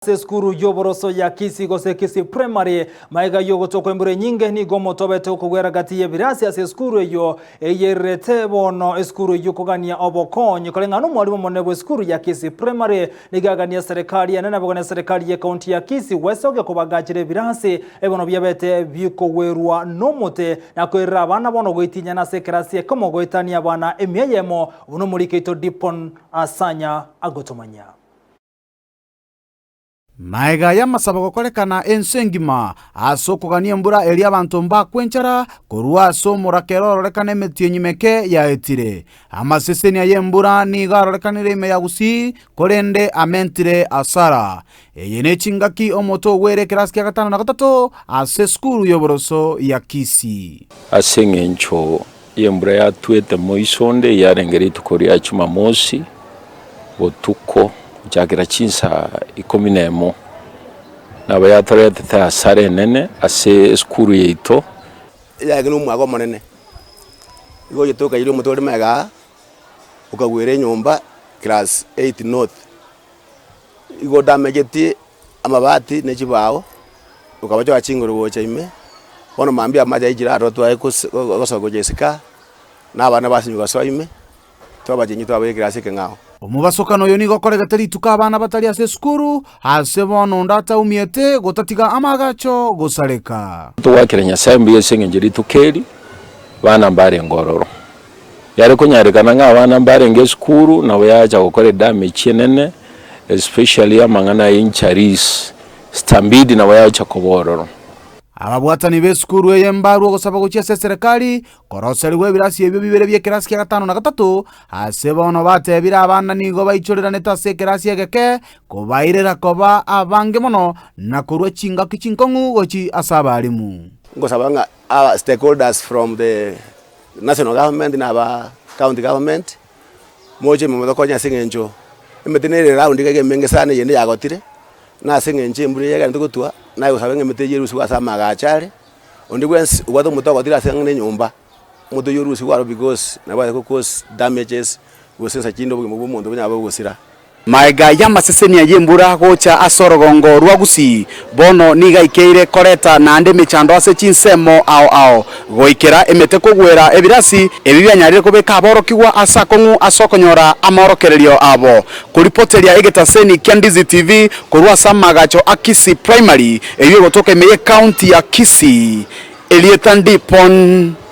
Ase esukuru y'oboroso ya Kisii gose Kisii Primary, magega y'ogotokwa embura enyinge nigo omoto obete okogwera gati y'ebirasi ase esukuru eyio eyererete bono esukuru eyio kogania obokonyi. Koreng'ana nomwalimu omonene bw'esukuru ya Kisii Primary nigo agania serikali enene nabogania serikali y'ecounty ya Kisii gwesokia kobagachera ebirasi ebono biabete bikogwerwa nomote na koirera abana bono goitinyana ase ekerasi ekemo goetania abana emia eyemo buna omoriki oito Dipon Asanya agotomanyia. Magega y'amasabo gokorekana ense engima ase okogania embura eria abanto mbakwe enchara korwa ase omorakera ororekane emetienyi meke yaetire. Amasesenia y'embura nigo arorekanire ime ya Gusii, korende amentire asara. Eye nechingaki omote ogwere ekerasi kia gatano na gatato ase esukuru y'oboroso ya Kisii. Ase engencho y'embura yatwete moiso onde yarenge rituko ria Jumamosi botuko gochakera chinsa ikomi na emo, nabo yatoretete hasara enene ase esukuru yaito. Eyagina omwaga omonene, igo oyete okairia omote ore magega aa, okagwera enyomba class eight north, igo odamegetie amabati ne chibao, okabochoka chinguru gocha ime, bono mambia amache aichire aroro twaye kos gosoka gocha isiko aa, na abana basinywa gosoa ime, twabachengi twababekera ase ekeng'ao. Omobasokano oyo nigo okoregete rituko abana batari ase esukuru, ase bono onde ataumiete gotatiga amaagacho gosareka. Togwakera Nyasae mbuya ase engencho rituko eri, bana mbarenge ororo. Yare konyarekana ng'a abana mbarenge esukuru nabo yacha gokora edamage enene especially amang'ana ya injuries, stampede nabo yacha koba ororo. Ababwatani b'esukuru eye mbarue ogosaba gochia ase eserekari koroserigwa ebirasi ebio bibere bi'ekerasi kia gatano na gatato, ase bono batebire abana nigo baichoreranete ase ekerasi egeke, kobairera koba abange mono na korua chingaki chinkong'u gochia ase abalimu. Ngosaba ng'a aba stakeholders from the national government na aba county government, moche ime motokonye ase eng'encho emete nere round iga iga emenge sana eyende yagotire, na ase eng'encho embura eye egenderete gotwa, naye gosaba ng'a emete eywo erusigwe ase amagacho are, onde bwensi obwate omote ogotire ase ang'e na enyomba, omote oywo orusigwe aro because nabo are go cause damages gose nsa chinde obogima bwa omonto bonyare gosira. Magega y'amasesenia y'embura gocha ase orogongo rwa Gusii, bono nigo aikeire koreta naende emechando ase chinsemo ao ao, goikera emete kogwera ebirasi ebi bianyarire kobeka aborokigwa ase akong'u ase okonyora amaorokererio abo. Koripoteria egetaseni kia Ndizi TV korwa ase amaagacho a Kisii Primary eyio egotoka ime y'ecounty ya Kisii, erieta Ndipon.